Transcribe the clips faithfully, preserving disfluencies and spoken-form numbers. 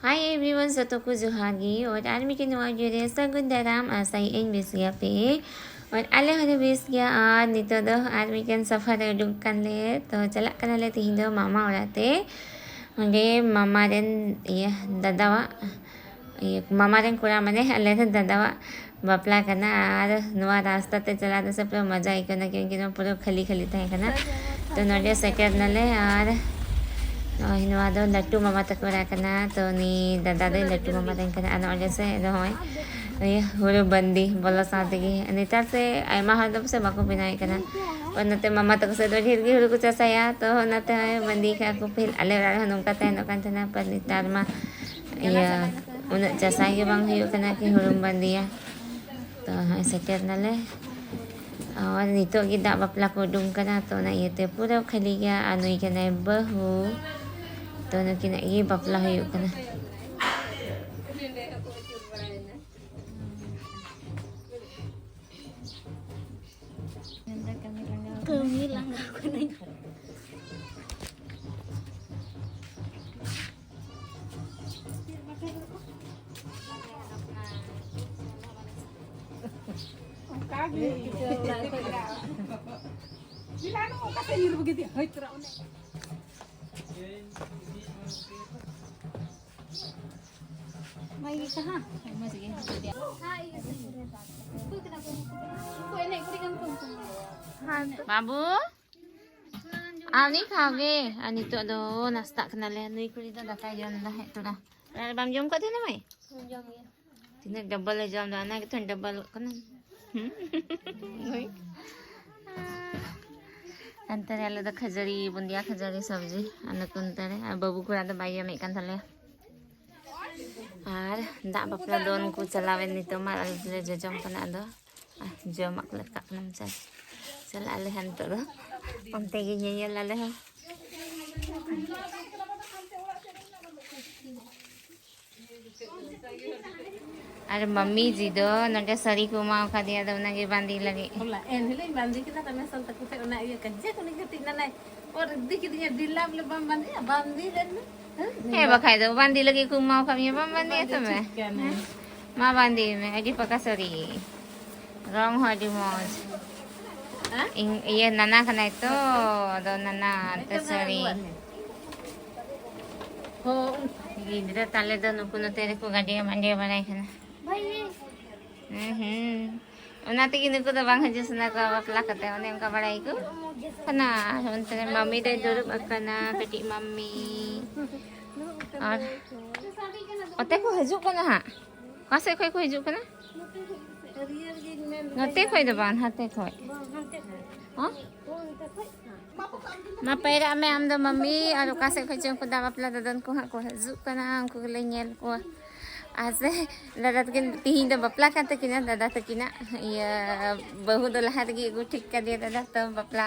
Hi everyone, ᱡᱚᱛᱚ ᱠᱚ ᱡᱚᱦᱟᱨ ᱜᱮ᱾ ᱟᱨ ᱟᱨ ᱢᱤᱫᱴᱮᱱ ᱱᱚᱣᱟ video ᱨᱮ ᱥᱟᱹᱜᱩᱱ ᱫᱟᱨᱟᱢ᱾ ᱟᱥᱟᱭᱟᱹᱧ ᱵᱮᱥ ᱜᱮᱭᱟ ᱯᱮ᱾ ᱟᱨ ᱟᱞᱮ ᱦᱚᱸᱞᱮ ᱵᱮᱥ ᱜᱮᱭᱟ᱾ ᱟᱨ ᱱᱤᱛᱚᱜ ᱫᱚ ᱟᱨ ᱢᱤᱫᱴᱮᱱ ᱥᱟᱯᱷᱟ ᱨᱮ ᱩᱰᱩᱠ ᱠᱟᱱ ᱞᱮ᱾ ᱛᱚ ᱪᱟᱞᱟᱜ ᱠᱟᱱᱟᱞᱮ ᱛᱤᱦᱤᱧ ᱫᱚ ᱢᱟᱢᱟ ᱚᱲᱟᱜ ᱛᱮ᱾ ᱚᱸᱰᱮ ᱢᱟᱢᱟ ᱨᱮᱱ ᱤᱭᱟᱹ ᱫᱟᱫᱟᱣᱟᱜ, ᱤᱭᱟᱹ ᱢᱟᱢᱟ ᱨᱮᱱ ᱠᱚᱲᱟ, ᱢᱟᱱᱮ ᱟᱞᱮ ᱨᱮᱱ ᱫᱟᱫᱟᱣᱟᱜ ᱵᱟᱯᱞᱟ ᱠᱟᱱᱟ᱾ ᱟᱨ ᱱᱚᱣᱟ ᱨᱟᱥᱛᱟ ᱛᱮ ᱪᱟᱞᱟᱜ ᱫᱚ ᱥᱮ ᱯᱩᱨᱟᱹ ᱢᱚᱡᱟ ᱟᱹᱭᱠᱟᱹᱣ ᱮᱱᱟ, ᱠᱤᱭᱩᱸᱠᱤ ᱱᱚᱣᱟ ᱯᱩᱨᱟᱹ ᱠᱷᱟᱹᱞᱤ ᱠᱷᱟᱹᱞᱤ ᱛᱟᱦᱮᱸ ᱠᱟᱱᱟ᱾ ᱛᱚ ᱱᱚᱰᱮ ᱥᱮᱴᱮᱨ ᱱᱟᱞᱮ᱾ ᱟᱨ ᱱᱚᱜᱼᱚᱭ ᱱᱚᱣᱟ ᱫᱚ ᱞᱟᱹᱴᱩ ᱢᱟᱢᱟ ᱛᱟᱠᱚ ᱚᱲᱟᱜ ᱠᱟᱱᱟ᱾ ᱛᱚ ᱩᱱᱤ ᱫᱟᱫᱟ ᱫᱚ ᱞᱟᱹᱴᱩ ᱢᱟᱢᱟ ᱨᱮᱱ ᱠᱟᱱᱟ᱾ ᱟᱨ ᱱᱚᱜᱼᱚᱭ ᱥᱮ ᱱᱚᱜᱼᱚᱭ ᱤᱭᱟᱹ ᱦᱩᱲᱩ ᱵᱟᱸᱫᱤ ᱵᱚᱞᱚ ᱥᱟᱶ ᱛᱮᱜᱮ ᱱᱮᱛᱟᱨ ᱥᱮ ᱟᱭᱢᱟ ᱦᱚᱲ ᱫᱚ ᱯᱟᱥᱮ ᱵᱟᱠᱚ ᱵᱮᱱᱟᱣᱮᱫ ᱠᱟᱱᱟ᱾ ᱟᱨ ᱱᱚᱛᱮ ᱢᱟᱢᱟ ᱛᱟᱠᱚ ᱥᱮᱫ ᱫᱚ ᱰᱷᱮᱨ ᱜᱮ ᱦᱩᱲᱩ ᱠᱚ ᱪᱟᱥᱟᱭᱟ, ᱛᱚ ᱚᱱᱟᱛᱮ ᱦᱚᱸᱜᱼᱚᱭ ᱵᱟᱸᱫᱤ ᱠᱟᱜᱼᱟ ᱠᱚ᱾ ᱯᱟᱹᱦᱤᱞ ᱟᱞᱮ ᱚᱲᱟᱜ ᱨᱮᱦᱚᱸ ᱱᱚᱝᱠᱟ ᱛᱟᱦᱮᱸ ᱠᱟᱱ ᱛᱟᱦᱮᱱᱟ, ᱯᱟᱨ ᱱᱮᱛᱟᱨ ᱢᱟ ᱤᱭᱟᱹ ᱩᱱᱟᱹᱜ ᱪᱟᱥᱟ ᱜᱮ ᱵᱟᱝ ᱦᱩᱭᱩᱜ ᱠᱟᱱᱟ ᱠᱤ ᱦᱩᱲᱩᱢ ᱵᱟᱸᱫᱤᱭᱟ᱾ ᱛᱚ ᱦᱚᱸᱜᱼᱚᱭ ᱥᱮᱴᱮᱨ ᱱᱟᱞᱮ᱾ ᱟᱨ ᱱᱤᱛᱚᱜ ᱜᱮ ᱫᱟᱜ ᱵᱟᱯᱞᱟ ᱠᱚ ᱩᱰᱩᱝ ᱠᱟᱱᱟ, ᱛᱚ ᱚᱱᱟ ᱤᱭᱟᱹᱛᱮ ᱯᱩᱨᱟᱹ ᱠᱷᱟᱹᱞᱤ ᱜᱮᱭᱟ᱾ ᱟᱨ ᱱᱩᱭ ᱠᱟᱱᱟᱭ ᱵᱟᱹᱦᱩ, ᱛᱚ ᱱᱩᱠᱤᱱᱟᱜ ᱜᱮ ᱵᱟᱯᱞᱟ ᱦᱩᱭᱩᱜ ᱠᱟᱱᱟ᱾ ᱠᱟᱹᱢᱤ ᱞᱟᱸᱜᱟ ᱠᱟᱹᱱᱟᱹᱧ᱾ ᱚᱱᱠᱟ ᱜᱮ᱾ ᱵᱤᱞᱟᱱ ᱚᱠᱟ ᱥᱮᱫ ᱧᱤᱨ ᱵᱩᱜᱤ ᱫᱤ ᱦᱚᱭ ᱛᱚᱨᱟ ᱚᱱᱮ᱾ ᱢᱟᱹᱭ ᱜᱮ ᱠᱟᱦᱟᱸ? ᱢᱚᱡᱽ ᱜᱮ᱾ ᱩᱱᱠᱩ ᱮᱱᱮᱡ ᱠᱩᱲᱤ ᱠᱟᱱ ᱠᱚ ᱩᱱᱠᱩ᱾ ᱵᱟᱹᱵᱩ, ᱟᱨ ᱱᱤ ᱠᱷᱟᱣ ᱜᱮ᱾ ᱟᱨ ᱱᱤᱛᱚᱜ ᱫᱚ ᱱᱟᱥᱛᱟᱜ ᱠᱟᱱᱟᱞᱮ᱾ ᱱᱩᱭ ᱠᱩᱲᱤ ᱫᱚ ᱫᱟᱠᱟᱭ ᱡᱚᱢ ᱮᱫᱟ ᱦᱮᱡ ᱛᱚᱨᱟ᱾ ᱟᱨ ᱵᱟᱢ ᱡᱚᱢ ᱠᱟᱜ ᱛᱟᱦᱮᱱᱟ ᱢᱟᱹᱭ? ᱡᱚᱢ ᱜᱮ᱾ ᱛᱤᱱᱟᱹᱜ ᱰᱟᱵᱚᱞ ᱮ ᱡᱚᱢ ᱮᱫᱟ, ᱚᱱᱟ ᱜᱮᱛᱚ ᱰᱟᱵᱚᱞᱚᱜ ᱠᱟᱱᱟ᱾ ᱦᱩᱸ᱾ ᱱᱩᱭ᱾ ᱦᱟᱱᱛᱮ ᱨᱮ ᱟᱞᱮ ᱫᱚ ᱠᱷᱟᱹᱡᱟᱹᱲᱤ, ᱵᱩᱸᱫᱤᱭᱟ ᱠᱷᱟᱹᱡᱟᱹᱲᱤ ᱥᱚᱵᱽᱡᱤ, ᱟᱨ ᱱᱩᱠᱩ ᱱᱚᱛᱮ ᱨᱮ, ᱟᱨ ᱵᱟᱹᱵᱩ ᱠᱚᱲᱟ ᱫᱚ ᱵᱟᱭ ᱡᱚᱢᱮᱫ ᱠᱟᱱ ᱛᱟᱞᱮᱭᱟ᱾ ᱟᱨ ᱫᱟᱜ ᱵᱟᱯᱞᱟ ᱫᱚᱱ ᱠᱚ ᱪᱟᱞᱟᱣᱮᱱ ᱱᱤᱛᱚᱜ ᱢᱟ, ᱟᱞᱮ ᱫᱚᱞᱮ ᱡᱚᱡᱚᱢ ᱠᱟᱱᱟ᱾ ᱟᱫᱚ ᱟᱨ ᱡᱚᱢᱟᱜ ᱠᱚᱞᱮ ᱨᱟᱠᱟᱵ ᱠᱟᱱᱟ ᱢᱚᱪᱟ᱾ ᱪᱟᱞᱟᱜ ᱟᱞᱮ ᱦᱟᱸᱜ ᱱᱤᱛᱚᱜ ᱫᱚ ᱚᱱᱛᱮ ᱜᱮ ᱧᱮᱧᱮᱞ ᱟᱞᱮ ᱦᱚᱸ᱾ ᱟᱨ ᱢᱟᱢᱤ ᱡᱤ ᱫᱚ ᱱᱚᱰᱮ ᱥᱟᱹᱲᱤ ᱠᱚ ᱮᱢᱟᱣ ᱠᱟᱫᱮᱭᱟ, ᱟᱫᱚ ᱚᱱᱟᱜᱮ ᱵᱟᱸᱫᱮ ᱞᱟᱹᱜᱤᱫ᱾ ᱦᱚᱞᱟ ᱮᱱ ᱦᱤᱞᱳᱜ ᱤᱧ ᱵᱟᱸᱫᱮ ᱠᱮᱫᱟ ᱨᱟᱢᱮᱥ ᱥᱟᱞ ᱛᱟᱠᱚ ᱴᱷᱮᱱ ᱚᱱᱟ ᱤᱭᱟᱹ ᱠᱟᱡᱟᱠ ᱩᱱᱤ ᱠᱟᱹᱴᱤᱡ ᱱᱟᱱᱟᱭ ᱚᱨ ᱤᱫᱤ ᱠᱤᱫᱤᱧᱟ, ᱰᱷᱤᱞᱟᱯ ᱞᱮ ᱵᱟᱢ ᱵᱟᱸᱫᱮᱭᱟ, ᱵᱟᱸᱫᱮ ᱞᱮᱱ ᱢᱮ᱾ ᱦᱮᱸ, ᱵᱟᱠᱷᱟᱡ ᱫᱚ ᱵᱟᱸᱫᱮ ᱞᱟᱹᱜᱤᱫ ᱠᱚ ᱮᱢᱟᱣ ᱠᱟᱜ ᱢᱮᱭᱟ, ᱵᱟᱢ ᱵᱟᱸᱫᱮᱭᱟ ᱛᱚᱵᱮ? ᱢᱟ ᱵᱟᱸᱫᱮᱭ ᱢᱮ, ᱟᱹᱰᱤ ᱯᱟᱠᱟ ᱥᱟᱹᱲᱤ, ᱨᱚᱝ ᱦᱚᱸ ᱟᱹᱰᱤ ᱢᱚᱡᱽ᱾ ᱤᱧ ᱤᱭᱟᱹ ᱱᱟᱱᱟ ᱠᱟᱱᱟᱭ ᱛᱚ, ᱟᱫᱚ ᱱᱟᱱᱟ ᱛᱮ ᱥᱟᱹᱲᱤ᱾ ᱜᱤᱫᱽᱨᱟᱹ ᱛᱟᱞᱮ ᱫᱚ ᱱᱩᱠᱩ ᱱᱚᱛᱮ ᱨᱮᱠᱚ ᱜᱟᱹᱰᱤ ᱢᱟᱹᱰᱤ ᱵᱟᱲᱟᱭ ᱠᱟᱱᱟ᱾ ᱦᱩᱸ, ᱦᱩᱸ᱾ ᱚᱱᱟ ᱛᱮᱜᱮ ᱱᱩᱠᱩ ᱫᱚ ᱵᱟᱝ ᱦᱤᱡᱩᱜ ᱥᱟᱱᱟ ᱠᱚᱣᱟ ᱵᱟᱯᱞᱟ ᱠᱟᱛᱮ, ᱚᱱᱮ ᱚᱱᱠᱟ ᱵᱟᱲᱟᱭ ᱠᱚ ᱠᱟᱱᱟ᱾ ᱟᱨ ᱚᱱᱛᱮ ᱨᱮ ᱢᱟᱢᱤ ᱫᱚᱭ ᱫᱩᱲᱩᱵ ᱟᱠᱟᱱᱟ, ᱠᱟᱹᱴᱤᱡ ᱢᱟᱢᱤ᱾ ᱟᱨ ᱚᱛᱮ ᱠᱚ ᱦᱤᱡᱩᱜ ᱠᱟᱱᱟ ᱦᱟᱸᱜ᱾ ᱚᱠᱟ ᱥᱮᱫ ᱠᱷᱚᱡ ᱠᱚ ᱦᱤᱡᱩᱜ ᱠᱟᱱᱟ? ᱱᱚᱛᱮ ᱠᱷᱚᱡ ᱫᱚ ᱵᱟᱝ, ᱦᱟᱱᱛᱮ ᱠᱷᱚᱡ᱾ ᱦᱮᱸ? ᱢᱟ ᱯᱟᱭᱨᱟᱜ ᱢᱮ ᱟᱢ ᱫᱚ ᱢᱟᱢᱤ, ᱟᱨ ᱚᱠᱟ ᱥᱮᱫ ᱠᱷᱚᱡ ᱪᱚᱝ ᱠᱚ ᱫᱟᱫᱟ ᱵᱟᱯᱞᱟ ᱫᱟᱫᱟᱱ ᱠᱚ ᱦᱟᱸᱜ ᱠᱚ ᱦᱤᱡᱩᱜ ᱠᱟᱱᱟ, ᱩᱱᱠᱩ ᱜᱮᱞᱮ ᱧᱮᱞ ᱠᱚᱣᱟ᱾ ᱟᱨ ᱥᱮ ᱫᱟᱫᱟ ᱛᱟᱹᱠᱤᱱ ᱛᱤᱦᱤᱧ ᱫᱚ ᱵᱟᱯᱞᱟ ᱠᱟᱱ ᱛᱟᱹᱠᱤᱱᱟ, ᱫᱟᱫᱟ ᱛᱟᱹᱠᱤᱱᱟᱜ ᱤᱭᱟᱹ ᱵᱟᱹᱦᱩ ᱫᱚ ᱞᱟᱦᱟ ᱨᱮᱜᱮ ᱟᱹᱜᱩ ᱴᱷᱤᱠ ᱠᱟᱫᱮᱭᱟ ᱫᱟᱫᱟ, ᱛᱚ ᱵᱟᱯᱞᱟ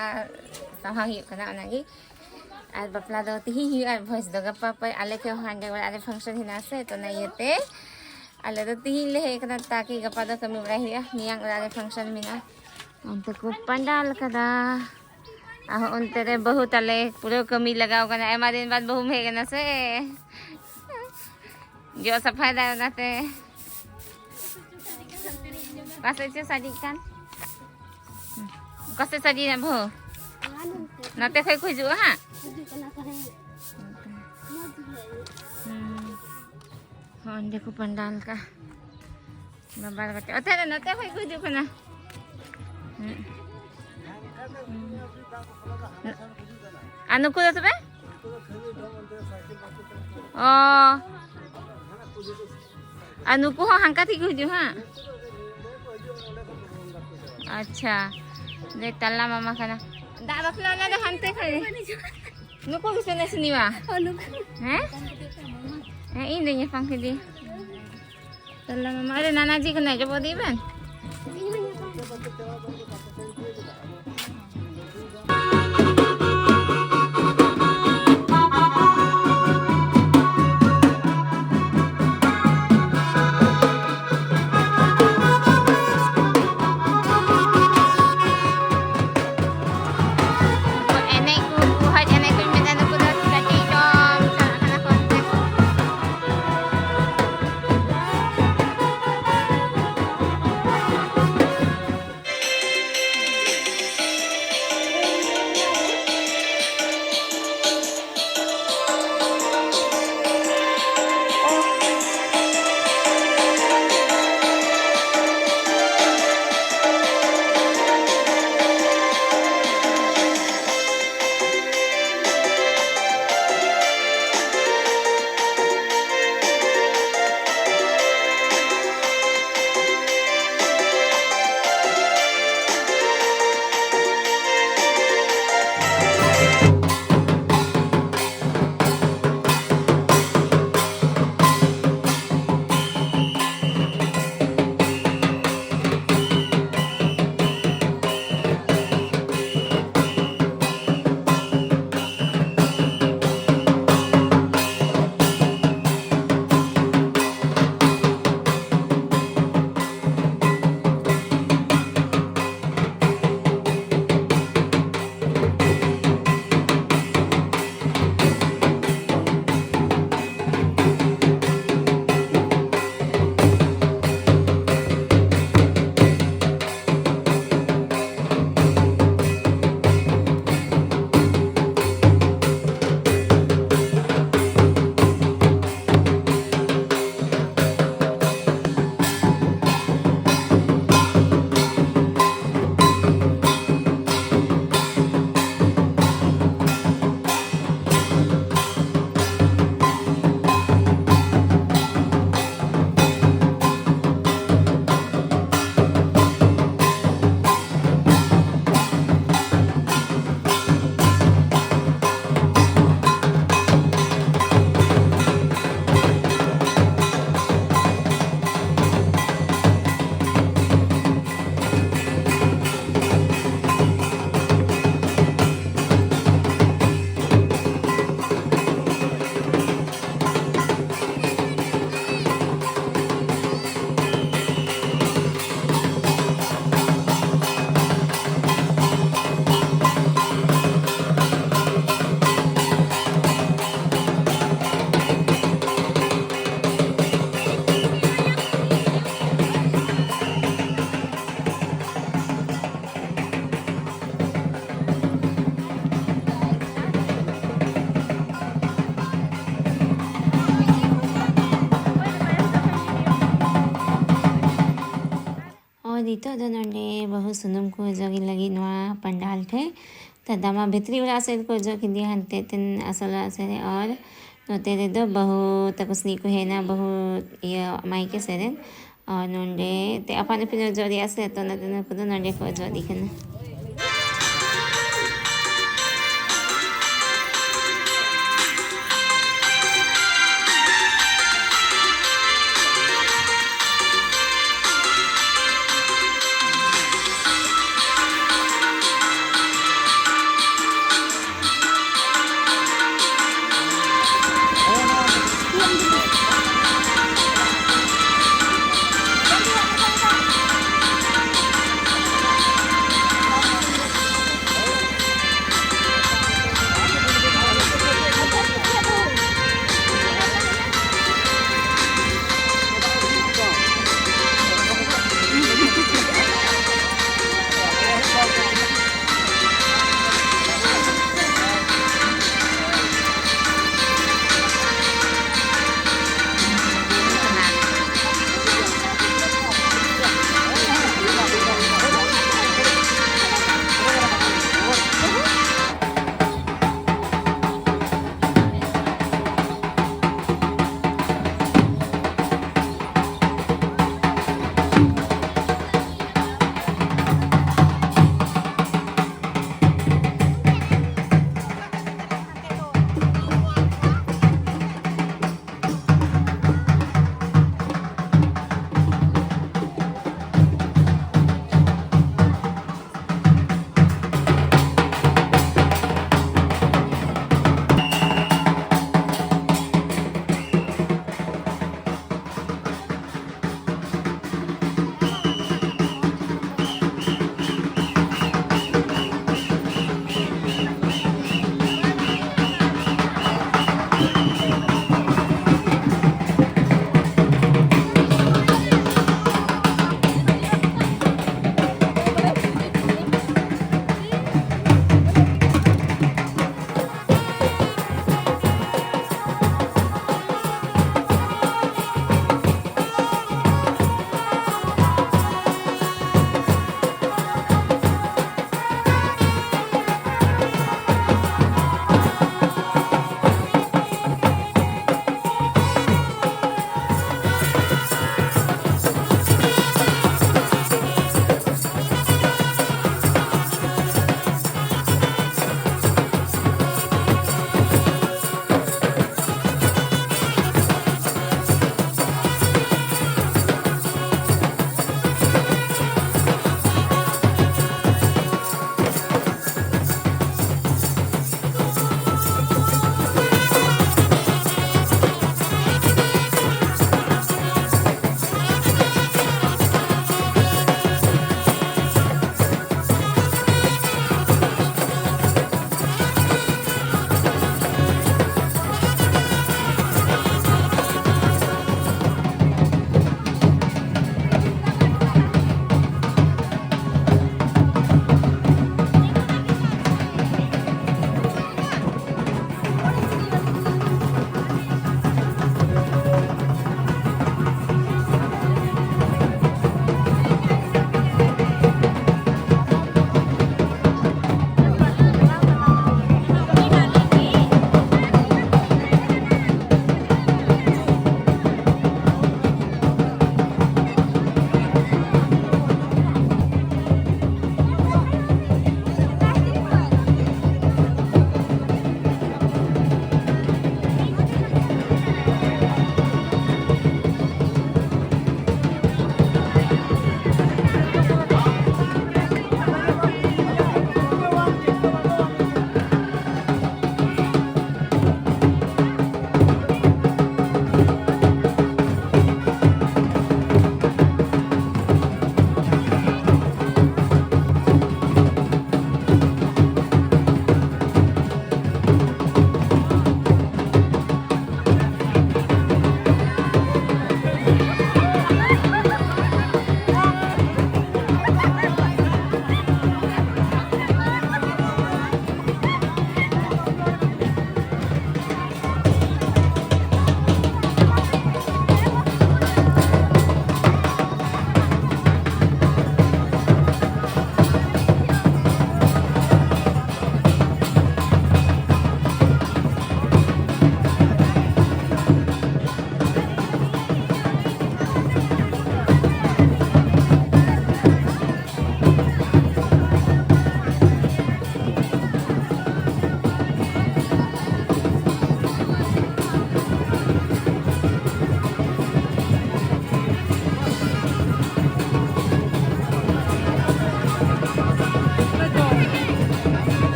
ᱥᱟᱶᱦᱟ ᱦᱩᱭᱩᱜ ᱠᱟᱱᱟ ᱚᱱᱟᱜᱮ᱾ ᱟᱨ ᱵᱟᱯᱞᱟ ᱫᱚ ᱛᱤᱦᱤᱧ ᱦᱩᱭᱩᱜᱼᱟ, ᱟᱨ ᱵᱷᱚᱡᱽ ᱫᱚ ᱜᱟᱯᱟ᱾ ᱯᱟᱭ ᱟᱞᱮ ᱴᱷᱮᱱ ᱦᱚᱸ ᱦᱟᱸᱰᱮ ᱚᱲᱟᱜ ᱨᱮ ᱯᱷᱟᱝᱥᱚᱱ ᱦᱮᱱᱟᱜᱼᱟ ᱥᱮ, ᱛᱚ ᱚᱱᱟ ᱤᱭᱟᱹᱛᱮ ᱟᱞᱮ ᱫᱚ ᱛᱤᱦᱤᱧ ᱞᱮ ᱦᱮᱡ ᱟᱠᱟᱱᱟ, ᱛᱟᱠᱤ ᱜᱟᱯᱟ ᱫᱚ ᱠᱟᱹᱢᱤ ᱵᱟᱲᱟᱭ ᱦᱩᱭᱩᱜᱼᱟ, ᱢᱮᱭᱟᱝ ᱚᱲᱟᱜ ᱨᱮ ᱯᱷᱟᱝᱥᱚᱱ ᱢᱮᱱᱟᱜᱼᱟ᱾ ᱚᱱᱛᱮ ᱠᱚ ᱯᱟᱸᱰᱟᱞ ᱠᱟᱫᱟ᱾ ᱟᱨ ᱚᱱᱛᱮ ᱨᱮ ᱵᱟᱹᱦᱩ ᱛᱟᱞᱮ ᱯᱩᱨᱟᱹ ᱠᱟᱹᱢᱤ ᱞᱟᱜᱟᱣ ᱠᱟᱱᱟ, ᱟᱭᱢᱟ ᱫᱤᱱ ᱵᱟᱫ ᱵᱟᱹᱦᱩᱢ ᱦᱮᱡ ᱠᱟᱱᱟ ᱥᱮ᱾ ᱡᱚᱜ ᱥᱟᱯᱷᱟᱭ ᱫᱟᱭ ᱚᱱᱟᱛᱮ᱾ ᱚᱠᱟ ᱥᱮᱫ ᱪᱚ ᱥᱟᱰᱮᱜ ᱠᱟᱱ᱾ ᱚᱠᱟ ᱥᱮᱫ ᱥᱟᱰᱮᱭᱮᱱᱟ ᱵᱟᱹᱦᱩ? ᱱᱚᱛᱮ ᱠᱷᱚᱡ ᱠᱚ ᱦᱤᱡᱩᱜᱼᱟ ᱦᱟᱸᱜ᱾ ᱦᱤᱡᱩᱜ ᱠᱟᱱᱟ ᱠᱚ, ᱦᱮᱸ᱾ ᱦᱩᱸ᱾ ᱦᱚᱸ, ᱚᱸᱰᱮ ᱠᱚ ᱯᱟᱸᱰᱟᱞ ᱠᱟᱜᱼᱟ᱾ ᱵᱟᱵᱟ ᱫᱚ ᱠᱟᱹᱴᱤᱡ ᱚᱛᱮ ᱨᱮ ᱱᱚᱛᱮ ᱠᱷᱚᱡ ᱠᱚ ᱦᱤᱡᱩᱜ ᱠᱟᱱᱟ᱾ ᱦᱩᱸ᱾ ᱟᱨ ᱱᱩᱠᱩ ᱫᱚ ᱛᱚᱵᱮ? ᱚ᱾ ᱟᱨ ᱱᱩᱠᱩ ᱦᱚᱸ ᱦᱟᱱᱠᱟ ᱛᱮᱜᱮ ᱠᱚ ᱦᱤᱡᱩᱜ ᱦᱟᱸᱜ᱾ ᱟᱪᱪᱷᱟ᱾ ᱫᱮ ᱛᱟᱞᱟ ᱢᱟᱢᱟ ᱠᱟᱱᱟ᱾ ᱫᱟᱜ ᱵᱟᱯᱞᱟ ᱚᱱᱟ ᱫᱚ ᱦᱟᱱᱛᱮ ᱠᱷᱚᱡ᱾ ᱱᱩᱠᱩ ᱜᱮ ᱥᱮᱱᱮ ᱥᱤᱱᱤᱢᱟ᱾ ᱚ, ᱱᱩᱠᱩ᱾ ᱦᱮᱸ? ᱦᱮᱸ, ᱤᱧ ᱫᱚ ᱧᱟᱯᱟᱢ ᱠᱮᱫᱮᱭᱟ᱾ ᱛᱟᱞᱟ ᱢᱟᱢᱟ, ᱟᱨᱮ ᱱᱟᱱᱟ ᱡᱤ ᱠᱟᱱᱟᱭ, ᱡᱚᱵᱚ ᱫᱤ ᱵᱮᱱ᱾ ᱮᱱᱮᱡ ᱠᱚ, ᱦᱚᱡ ᱮᱱᱮᱡ ᱠᱚᱧ ᱢᱮᱱᱟ, ᱱᱩᱠᱩ ᱫᱚ ᱠᱟᱹᱴᱤᱡ ᱰᱚᱢ ᱪᱟᱞᱟᱜ ᱠᱟᱱᱟ᱾ ᱱᱤᱛᱚᱜ ᱫᱚ ᱱᱚᱰᱮ ᱵᱟᱹᱦᱩ ᱥᱩᱱᱩᱢ ᱠᱚ ᱚᱡᱚᱜ ᱞᱟᱹᱜᱤᱫ ᱱᱚᱣᱟ ᱯᱟᱱᱰᱟᱞ ᱴᱷᱮᱱ᱾ ᱫᱟᱫᱟ ᱢᱟ ᱵᱷᱤᱛᱨᱤ ᱚᱲᱟᱜ ᱥᱮᱫ ᱠᱚ ᱚᱡᱚᱜ ᱠᱮᱫᱮᱭᱟ, ᱦᱟᱱᱛᱮ ᱛᱮᱱ ᱟᱥᱚᱞ ᱚᱲᱟᱜ ᱥᱮᱫ ᱨᱮ, ᱟᱨ ᱱᱚᱛᱮ ᱨᱮᱫᱚ ᱵᱟᱹᱦᱩ ᱛᱟᱠᱚ ᱥᱮᱱᱤᱡ ᱠᱚ ᱦᱮᱡ ᱮᱱᱟ, ᱵᱟᱹᱦᱩ ᱤᱭᱟᱹ ᱢᱟᱭᱠᱮ ᱥᱮᱫ ᱨᱮᱱ᱾ ᱟᱨ ᱱᱚᱰᱮ ᱛᱮ ᱟᱯᱟᱱ ᱟᱹᱯᱤᱱ ᱚᱡᱚᱜ ᱨᱮᱭᱟᱜ ᱥᱮ, ᱛᱚ ᱚᱱᱟᱛᱮ ᱱᱩᱠᱩ ᱫᱚ ᱱᱚᱰᱮ ᱠᱚ ᱚᱡᱚᱜ ᱤᱫᱤ ᱠᱟᱱᱟ᱾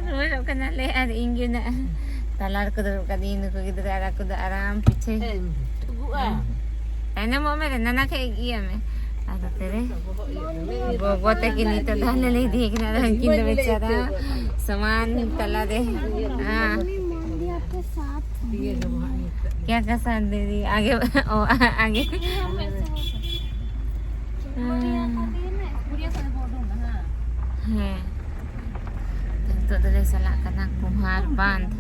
ᱨᱩᱣᱟᱹᱲᱚᱜ ᱠᱟᱱᱟᱞᱮ ᱟᱨ ᱤᱧ ᱜᱮ ᱱᱟᱜ ᱛᱟᱞᱟ ᱨᱮᱠᱚ ᱫᱩᱲᱩᱵ ᱠᱟᱫᱤᱧ, ᱱᱩᱠᱩ ᱜᱤᱫᱽᱨᱟᱹ ᱟᱨ ᱟᱠᱚ ᱫᱚ ᱟᱨᱟᱢ ᱯᱤᱪᱷᱮ᱾ ᱴᱩᱜᱩᱜᱼᱟ᱾ ᱛᱟᱭᱱᱚᱢᱚᱜ ᱢᱮ ᱨᱮ, ᱱᱟᱱᱟ ᱠᱷᱟᱡ ᱤᱭᱟᱹ ᱢᱮ᱾ ᱟᱫᱚ ᱛᱮᱨᱮ ᱜᱚᱜᱚ ᱛᱟᱹᱠᱤᱱ ᱱᱤᱛᱚᱜ ᱫᱚ ᱦᱟᱱᱮ ᱞᱮ ᱤᱫᱤᱭᱮ ᱠᱟᱱᱟ, ᱟᱫᱚ ᱩᱱᱠᱤᱱ ᱫᱚ ᱵᱮᱪᱟᱨᱟ ᱥᱟᱢᱟᱱ ᱛᱟᱞᱟ ᱨᱮ᱾ ᱦᱮᱸ᱾ ᱠᱭᱟ ᱠᱟ ᱥᱟᱛ ᱫᱮ ᱫᱤ? ᱟᱜᱮ, ᱚ, ᱟᱜᱮ᱾ ᱦᱮᱸ᱾ ᱱᱤᱛᱚᱜ ᱫᱚᱞᱮ ᱪᱟᱞᱟᱜ ᱠᱟᱱᱟ ᱠᱩᱢᱦᱟᱨ ᱵᱟᱸᱫᱷ᱾